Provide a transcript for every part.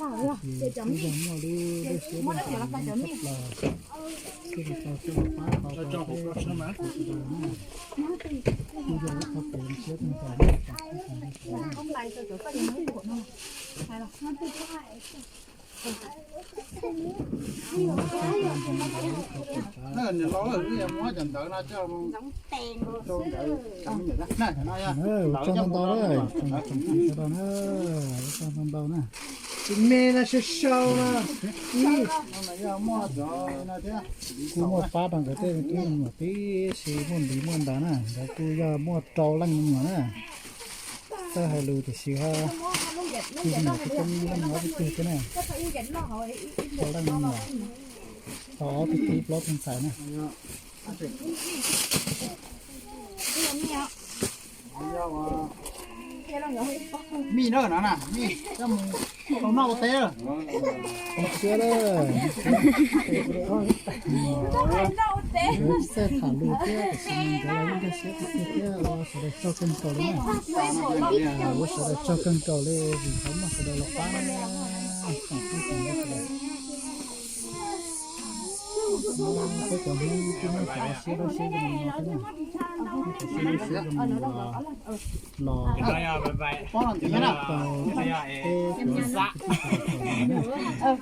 Ces twb yog muaj lub lub siab lub ntsws no tshaj plaws, thiaj li tau coj los pab tau tau peb sawv daws na. Kuj yog ib qho kev zoo siab kawg nkaus na. Ua tsaug ntau ntau na, ua tsaug ntau ntau na, ua tsaug ntau ntau na. Tsis me na, sau sau na. Kuj muaj pab rau nkawd tej tub me nyuam tib si, muaj ntiv muaj ntas na, nkawd kuj yog muaj rau leej me nyuam na. Txawj hais lus tiam sis ho kuj tsis nyuam tsis tau leej ob peb tug thiab na. Rau leej me nyuam, tau ob tug tub plaub tug ntxhais na. Mij na, no na, mij coj mus tau noj ua teb. Txawj tham lus thiab tiam sis nkawd los yeej nkag siab tiag tiag thiab, ua sawv daws tsaug kawg nkaus li na. Ua sawv daws tsaug kawg nkaus li vim qhov muaj sawv daws los pab na. Peb cov Hmoob twb muaj cov siab dawb siab zoo no thiab na, muaj cov siab dawb siab zoo no los tau peb cov tub cov ntxhais na. Tau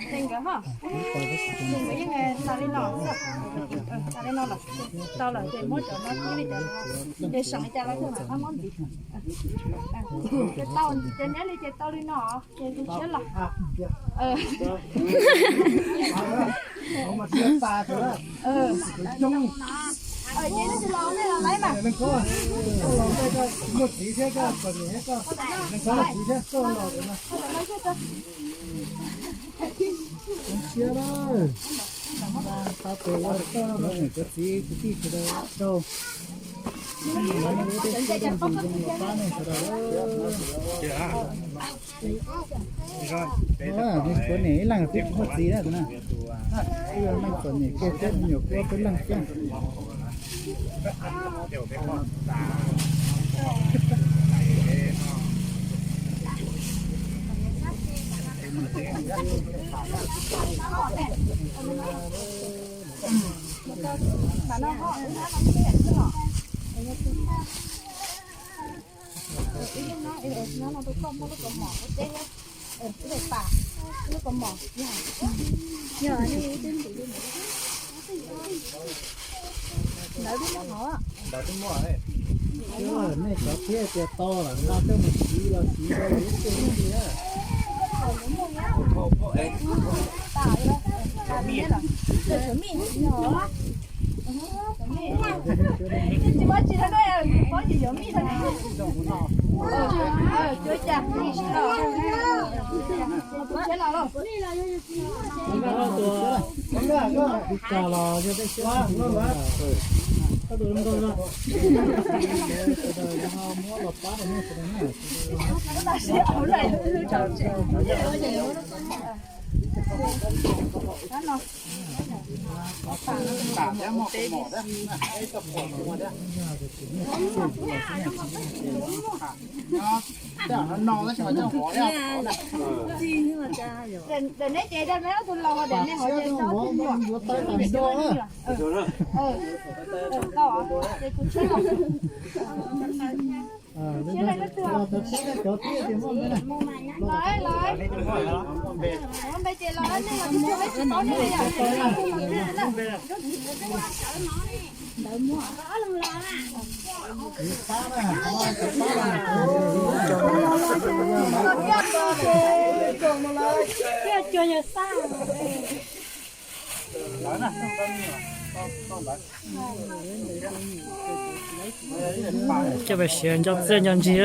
peb cov tub cov ntxhais na, tau li no los tau lawm ces muab cov no kib li cov no, ces seem li cas los kuj mam muab ntxiv. Ces tau, ces neb li ces tau li no. Ces tus tshiab los. Ces nej los nej los laib mas. Muaj txiv thiab koj, txiv thiab koj los. Zoo siab lawm. Pab tus ua koj niam koj txiv kwv tij sawv daws tsaug. Lawv muaj lub teb chaws zoo zoo los pab nej sawv daws. Leej txom nyem ib leeg twb tsis muaj txiv na tus na. Twb yog leej txom nyem kiag thiab me nyuam kuj ob peb leeg thiab. Ntawd twb muaj. Nej cov thiab tias tau lawm nqa coj mus siv los siv rau lawv lub xyoo ib ntsis na. Tsis muaj tsis tau, paub yus yuav mij. Cuab cas, tus tshiab no lauj. Tus tshiab los yog tej tshiab no, koj tus zoo nkauj no. Sawv daws ho muab los pab rau nej sawv daws na. Daim neb ces daim neb ob tug laus, daim neb hov ces tau ob tug me nyuam. Tau, ces kuv tshiab los. Tshiab los leej twg os? Los, los, muab npe ces los, nej los tsis tshua peb tsis paub nej li yom. Coj pais siav nco txiaj nco ntsig.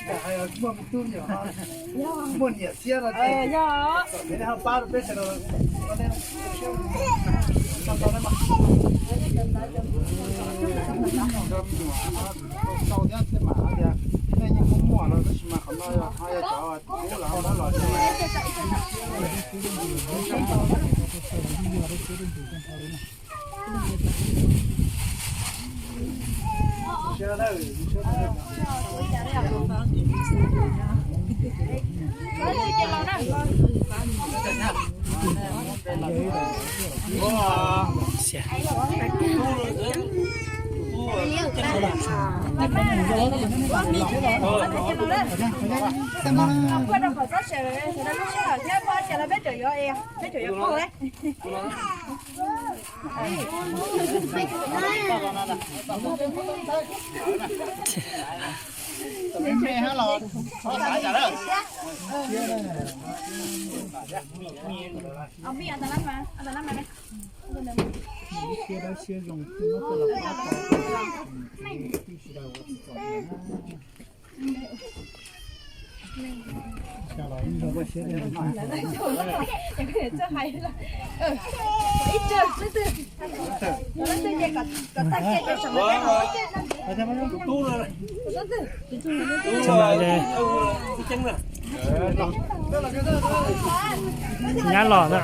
Muaj me tub, muaj niam txiab no ces nej ho pab rau peb sawv daws. Tau thiab tej mam hais tias nej yeej muaj muaj no tab sis mas qhov no yog cov tub lawv muab los. Nyab los na.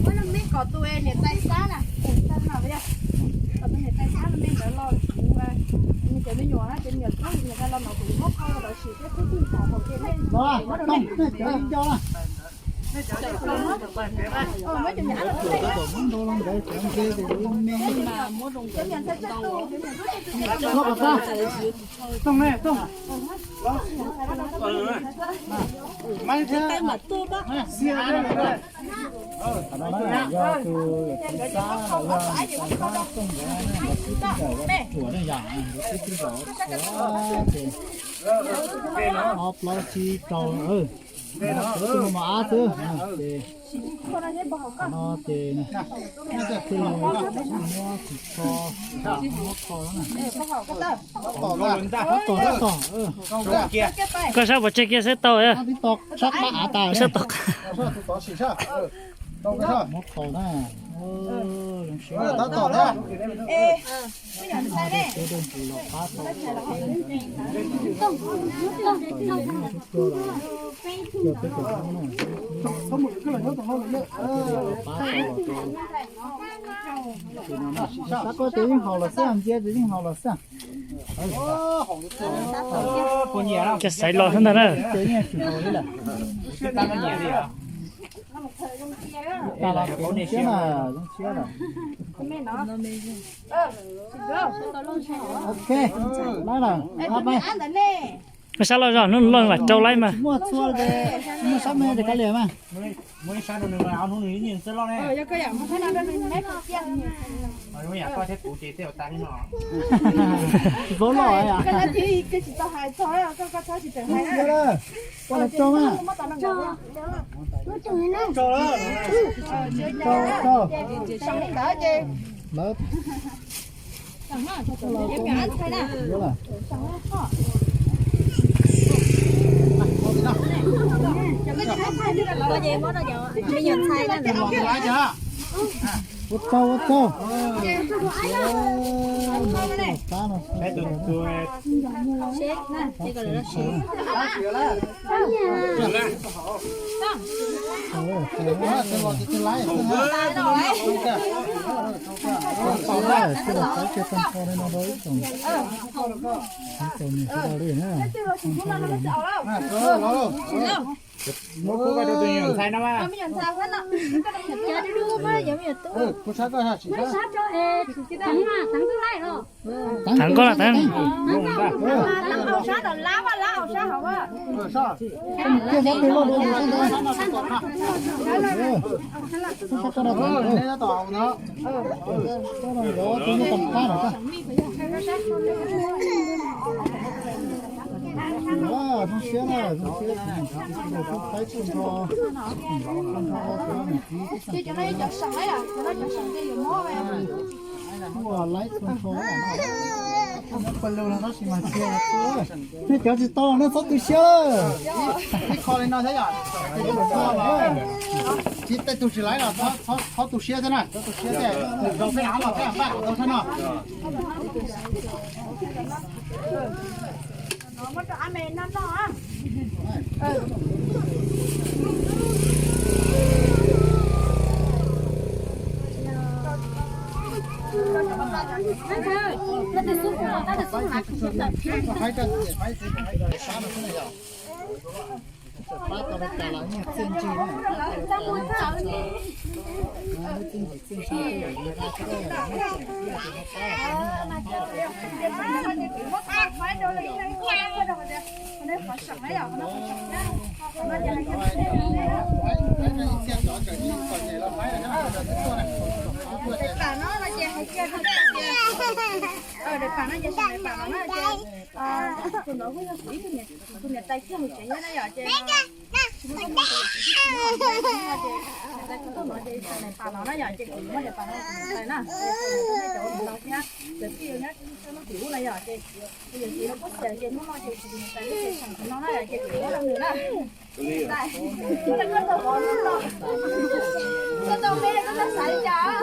Muab lub me kom tus niam tais xab na, kom tus niam tais xab me ntawd los kuv, cov me nyuam na, cov me nyuam tub niam tais los no kuv muab qhau los sim thiab twb twb tom hauv ces nej muab rau nej. Cov me nyuam ntxhais tsawg tus, cov me nyuam tub tsawg tus. Tooj ne, Tooj. Maiv thiab Xia thiab. Yog tus xab los yog tus xab Tooj nkawd, nkawd twb tib zaug ua ruam ne yom, nkawd twb tib zaug ua ruam ces ob plaub tsib rau, tus no mos ab xwb ces qhov no ces thiaj li muab tsis tso, muab kho na. Koj sab puas tseg kiag sab tau, sab tom qab. Muab kho na. Sab koj ces yeej haus los xwb, ntsia ces yeej haus los xwb. Cov xaiv los xwb ntag na. Ces yeej tsis haus li lawm. Zoo siab na, zoo siab lawm. Ok, lawm, ab peb. Koj sab los zog hnub no los vam rau laib mas. Muaj txhua, muaj sab me ces kav liam mas. Tsis paub loj yom. Ua los tso mas. Lawv Ua tsaug, ua tsaug. Peb tus tus Muab kub rau tus me nyuam ntxhais no mas. Teev koj los teev. Zoo siab na, zoo siab. Cov no yog cov seem, cov no cov seem ces yuav mob. Nej cov tsis tau nej txhob tu siab. Ib qho li no thiab yom. Tsis tej tug tsis laiv los txhob tu siab thiab na, txhob tu siab thiab. Nws zaus peb av los peb av npaj kom tau thiab no. Tus niam tais kiag mus tsev nyob na yom ces niam tais kuj tuaj no ces niam tais kuj tuaj no ces niam tais pam no na yom ces kuv muab niam tais pam no rau niam tais na. Cov niam tais thiab cov tij nyob tim ub na yom ces yawm txiv no kuj xiam ces hnub no ces kuv niam tais kuj xiam no na yom ces kuv muab rau nws na. Koj tau me koj tau xav li cas?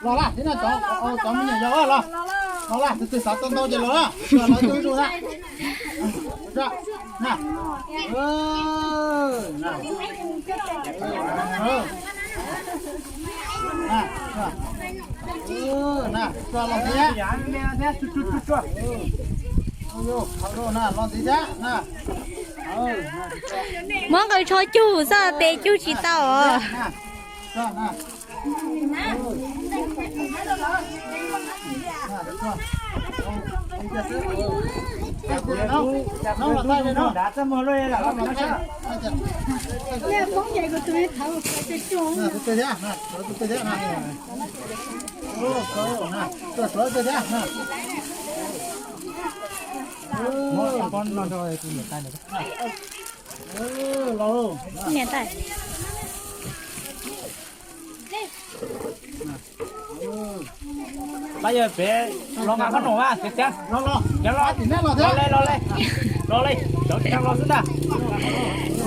Los laj thiab no, cov me nyuam yau los. Los laj, tus twg xav tau ntau ces los na. Los lawv tus ib tug na. Los ntxiv thiab. Los ntxiv thiab. Muab nqaws tsho cug xwb tes cug tsis tau os. Niam tais. Pab yog pem los nqa qhob noom mas, cov cov los, los le, los le, los le, cov cov los xwb ntag.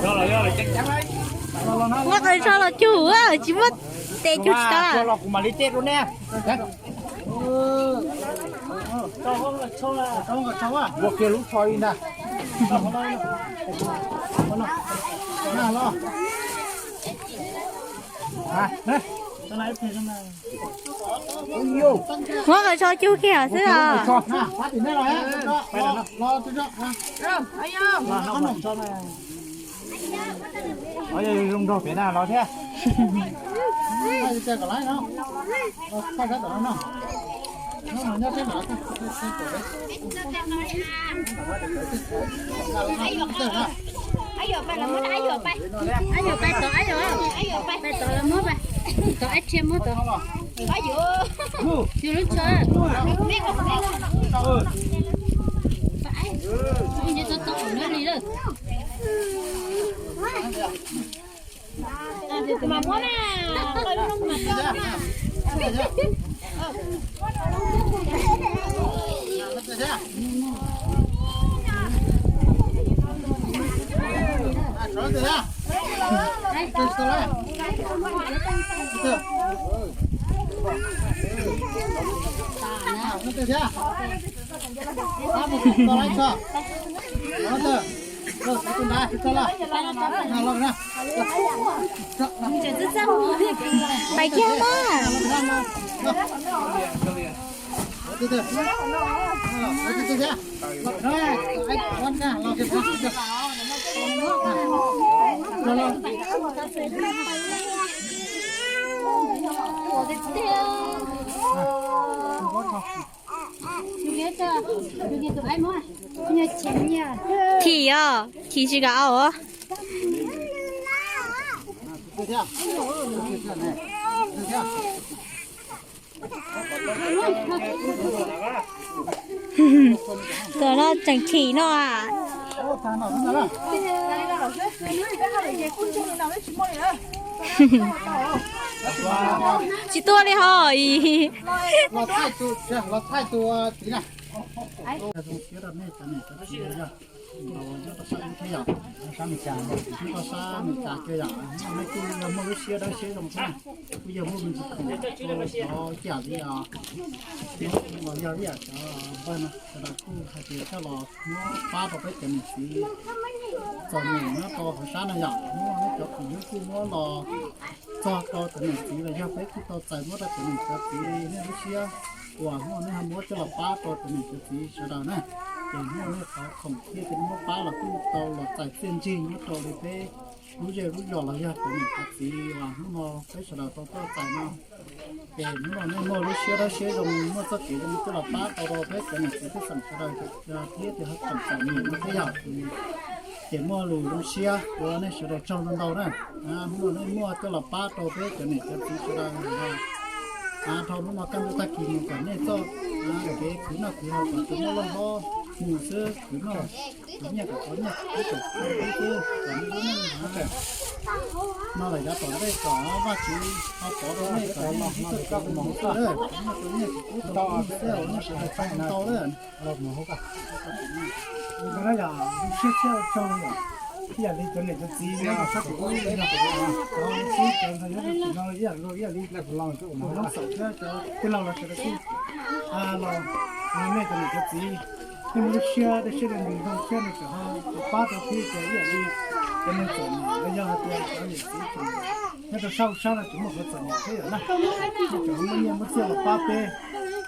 Los los yog cov cov. Muab qhov tsho los cug, tsis muab tes cug tsis tau. Los kuv mam li tej rau nej. Ua kiag lub tsho li ntag. Muab qhov tsho cug kiag xwb os. Zoo nraug pem na los thiab. Ab yuam, pais los muab, ab yuam, pais. Ab yuam, pais tod, ab yuam, pais tod los muab, pais tod, ab tsia muab tod. Yus lub tsho. Nyob tod tod li lawm. Mas muab na. Pais kiag na. Chim os, chim tsis kam au os. Tam no tseem chim no a. Tsis tuaj li ho. Los thaij tus txiv na. Zoo siab rau nej cov niam cov txiv yog nyob rau sab ub thiab yom, sab Amelikas, nyob rau sab Amelikas kiag yom, nej kuj yog muaj lub siab dawb siab zoo thiab, kuj yog muaj me ntsis khoom rau cov ib yam li os, los yog ib yam cov npawg no sawv daws kuj hais tias coj los muab pab rau peb cov niam txiv txom nyem nyob rau hauv sab no yom, muaj nej cov khoom nej kuj muab los txog rau cov niam txiv los yog peb kuj tau txais muab rau cov niam cov txiv nej lub siab uas hnub no nej ho muab coj los pab rau cov niam cov txiv sawv daws na. Ces hnub no nej qhov khoom thiab cov nej muab pab los kuj tau los txais txiaj ntsig nyob rau li peb lub zej lub zos los yog cov niam cov txiv uas hnub no peb sawv daws tau tuaj txais no. Ces hnub no nej muaj lub siab dawb siab zoo, muaj txoj kev zoo coj los pab tau rau peb cov niam txiv pej xeem sawv daws thiab tus ho tseem txom nyem no thiab yom. Ces muaj lus zoo siab ua nej sawv daws tsaug ntau ntau na. Hnub no nej muaj coj los pab rau peb cov niam cov txiv sawv daws. Dhau hnub no kaj ntug tag kis mus kom nej txoj kev khwv noj khwv haus kom tsuas muaj loj hlob mus xwb, khwv noj khwv nyiaj kom tau nyiaj, khwv tau khwv xwb kom nej lub neej no lawm yav tom ntej kom Vajtswv ho pov rau nej kom nej txoj kev zoo xwb, kom nej tau nyiaj tau kub tau kub xwb, nej sawv daws tsaug ntau lawm. Yog siab txhiaj tsaug yom, ib yam li cov niam cov txiv nyob rau sab tim ub, cov xib cov ntxhais nyob rau tim no ib yam luag ib yam li, cov Hmoob xaum thiab cov tij laug los sawv daws kuj los ua nej cov niam cov txiv, nej muaj lub siab dawb siab zoo zoo thiab nej tseem ho pab tau thiab cov ib yam li cov neeg txom nyem los yog hais tias cov niam txiv tseem nyob rau sab hauv sab no tseem muaj qhov txom nyem thiab yom na, nej tseem muaj nyiaj muaj txiaj los pab peb,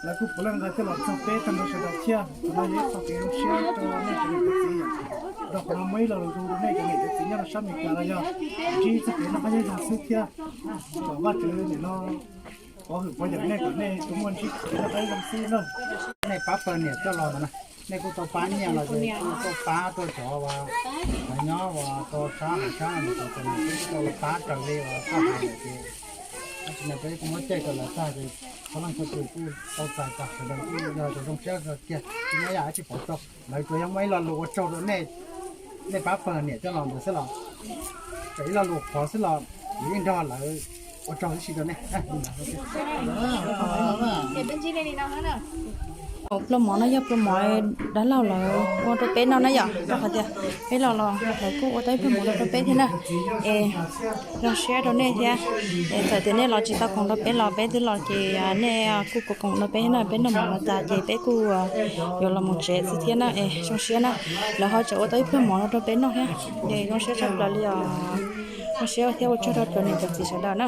lawv kuj puav leej nqa coj los txog peb tag nrho sawv daws thiab. Qhov no yog ib qho kev zoo siab rau nej cov niam cov txiv yom. Rau qhov no muaj ib lo lus zoo rau nej cov niam cov txiv nyob rau sab Amelikas los yog ntsib txoj kev noj qab nyob zoo xwb thiab. Kom Vajtswv nim no pov hwm pov yawm nej kom nej tau muaj ntsib txoj kev noj qab nyob zoo xwb na. Nej pab pawg niam coj los ntawd na, nej kuj tau pab nyiaj los ces kuj tau pab rau cov uas nyob uas rau sab hauv sab no, cov niam kuj tau los pab raws li uas pab hais ces tab sis no peb kuj muab caij rau lawv tag ces thov leej thov tus kuj tau txais tas sawv daws kuj yog tias zoo siab kiag, tsis muaj yam dab tsi pov tau. Lawv tsuas yog muaj ib lo lus ua tsaug rau nej, nej pab pawg niam coj los ntawd xwb los, tsuas ib lo lus qhuav xwb los kuv yeej nrog lawv ua tsaug tib si rau nej. Plua mov no yog plua mov dab laug lawv ua rau peb noj na yom, rau qhov tias peb los los lawv kuj ua tau ib plua mov rau peb thiab na. Es zoo siab rau nej thiab. Es txawm tias nej los tsis tau koom rau peb los peb twb los ces nej kuj koom koom rau peb thiab na, peb noj mov no tas ces peb kuj yuav los mus tsev xwb thiab na. Es zoo siab na, lawv ho tseem ua tau ib plua mov no rau peb noj thiab. Es zoo siab tshaj plaws li os. Zoo siab thiab ua tsaug rau cov niam cov txiv sawv daws na.